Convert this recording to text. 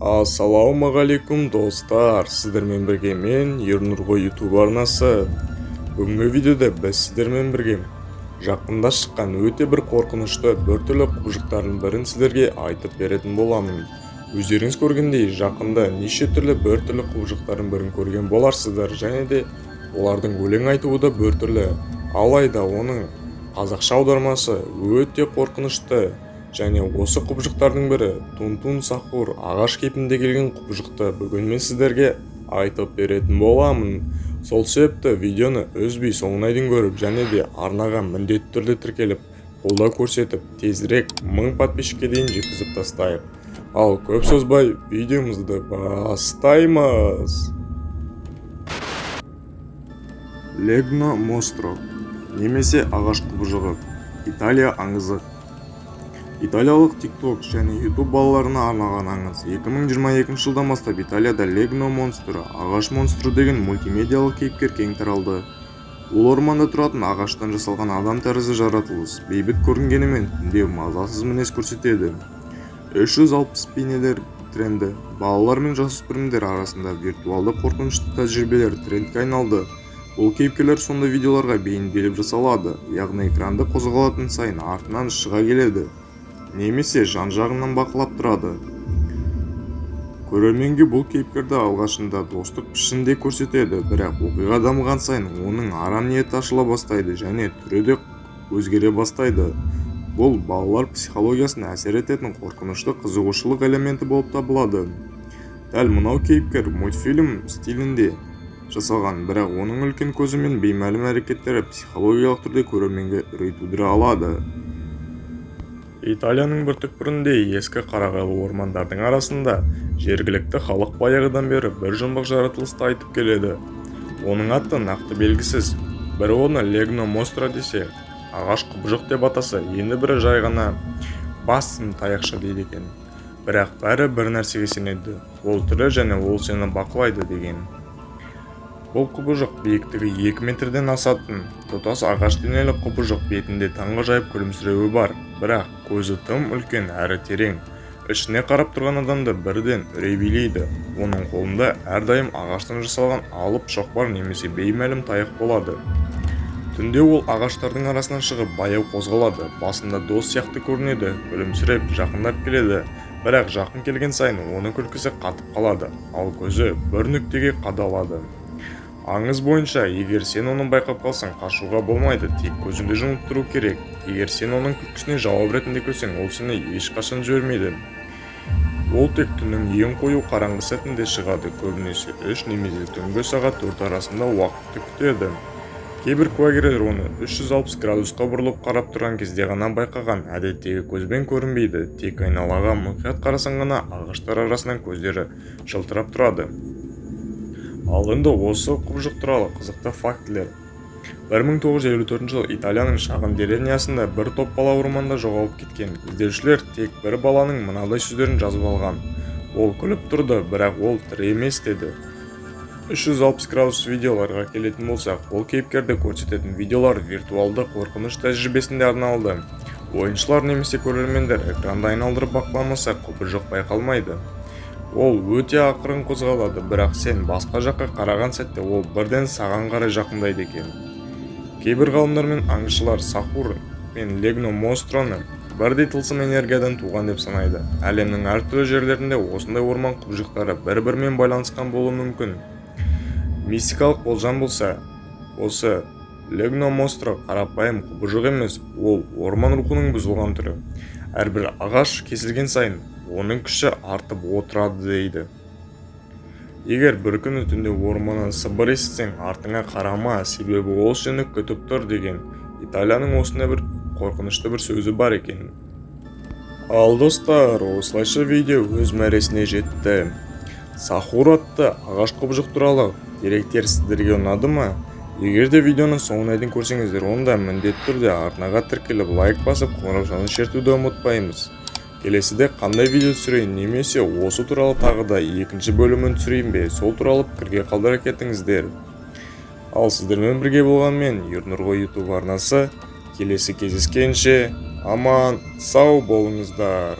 Ассалаумағалейкум, достар! Сіздермен бірге мен, Ернұр ғой, YouTube арнасы. Бүгінгі видеода біз сіздермен бірге жақында шыққан өте бір қорқынышты біртүрлі құбыжықтардың бірін сіздерге айтып беретін боламын. Өздеріңіз көргендей, жақында неше түрлі біртүрлі құбыжықтардың бірін көрген боларсыздар және де олардың өлең айтуы да біртүрлі. Алайда оның қазақша аудармасы өте қорқынышты және осы құбыжықтардың бірі Тун-Тун Сахур ағаш кейпінде келген құбыжықты бүгін мен сіздерге айтып беретін боламын. Сол себепті видеоны үзбей соңына дейін көріп және де арнаға міндетті түрде тіркеліп, қолдау көрсетіп, тезірек 1000 подписчикке дейін жеткізіп тастайық. Ал көп созбай видеомызды бастаймыз. Легно Мостро немесе ағаш құбыжығы. Италия аңызы. Италиялық TikTok және YouTube балаларына арналған аңыз. 2022 жылдан бастап Италияда Легно Монстро, ағаш монстры деген мультимедиялық кейіпкер кең таралды. Ол орманда тұратын ағаштан жасалған адам тәрізді жаратылыс, бейбіт көрінгенімен, түнде мазасыз мінез көрсетеді. 360 бейнелер тренді. Балалар мен жасөспірімдер арасында виртуалды қорқынышты тәжірибелер трендке айналды. Бұл кейіпкерлер сондай видеоларға бейімделіп жасалады, яғни экранды қозғалатын сайын артынан шыға келеді немесе жан-жағынан бақылап тұрады. Көрерменге бұл кейіпкерді алғашында достық пішінде көрсетеді, бірақ оқиға дамыған сайын оның арам ниеті ашыла бастайды және түрі де өзгере бастайды. Бұл балалар психологиясына әсер ететін қорқынышты қызығушылық элементі болып табылады. Дәл мынау кейіпкер мультфильм стилінде жасалған, бірақ оның үлкен көзі мен беймәлім әрекеттері психологиялық түрде көрерменге үрей тудыра алады. Италияның бір түкпірінде, ескі қарағайлы ормандардың арасында жергілікті халық баяғыдан бері бір жұмбақ жаратылысты айтып келеді. Оның аты нақты белгісіз. Бірі оны Легно Мостро десе, ағаш құбыжық деп атаса, енді бірі жай ғана бастон таяқша дейді екен. Бірақ бәрі бір нәрсеге сенеді: ол тірі және ол сені бақылайды деген. Бұл құбыжық биіктігі 2 метрден асатын тұтас ағаш денелі құбыжық. Бетінде таңғажайып күлімсіреуі бар, бірақ көзі тым үлкен әрі терең, ішіне қарап тұрған адамды бірден үрей билейді. Оның қолында әрдайым ағаштан жасалған алып шоқпар немесе беймәлім таяқ болады. Түнде ол ағаштардың арасынан шығып, баяу қозғалады. Басында дос сияқты көрінеді, күлімсіреп жақындап келеді, бірақ жақын келген сайын оның күлкісі қатып қалады, ал көзі бір нүктеге қадалады. Аңыз бойынша, егер сен оны байқап қалсаң, қашуға болмайды, тек көзіңді жұмып тұру керек. Егер сен оның күлкісіне жауап ретінде күлсең, ол сені ешқашан жібермейді. Ол тек түннің ең қою қараңғы сәтінде шығады, көбінесе 3 немесе түнгі сағат 4 арасында уақытты күтеді. Кейбір куәгерлер оны 360 градусқа бұрылып қарап тұрған кезде ғана байқаған. Әдеттегі көзбен көрінбейді, тек айналаға мұқият қарасаң ғана ағаштар арасынан көздері жылтырап тұрады. Ал енді осы құбыжық туралы қызықты фактілер. 1954 жылы Италияның шағын деревнясында бір топ бала орманда жоғалып кеткен. Іздеушілер тек бір баланың мынадай сөздерін жазып алған: «Ол күліп тұрды, бірақ ол тірі емес», – деді. 360 градус видеоларға келетін болсақ, бұл кейіпкерді көрсететін видеолар виртуалды қорқыныш тәжірибесінде арналды. Ойыншылар немесе көрермендер экранды айналдырып бақыламаса, құбыжық байқалмайды. Ол өте ақырын қозғалады, бірақ сен басқа жаққа қараған сәтте ол бірден саған қарай жақындайды екен. Кейбір ғалымдар мен аңшылар Сахур мен Легно Мостроны бірдей тылсым энергиядан туған деп санайды. Әлемнің әртүрлі жерлерінде осындай орман құбыжықтары бір-бірімен байланысқан болуы мүмкін. Мистикалық болжам болса, осы Легно Мостро қарапайым құбыжық емес, ол орман рухының бұзылған түрі. Әрбір ағаш кесілген сайын оның күші артып отырады дейді. Егер бір күні түнде орманнан сыбыр естісең, артыңа қарама, себебі ол сені күтіп тұр деген Италияның осындай бір қорқынышты бір сөзі бар екен. Ал, достар, осылайша видео өз мәресіне жетті. Сахур атты ағаш құбыжық туралы деректер сіздерге ұнады ма? Егер де видеоны соңына дейін көрсеңіздер, онда міндетті түрде арнаға тіркеліп, лайк басып, қоңыраушаны шертуді ұмытпаймыз. Келесіде қандай видео түсірейін немесе осы туралы тағы да екінші бөлімін түсірейін бе, сол туралы пікірге қалдыра кетіңіздер. Ал сіздермен бірге болған мен, Ернұр ғой, YouTube арнасы. Келесі кездескенше аман сау болыңыздар.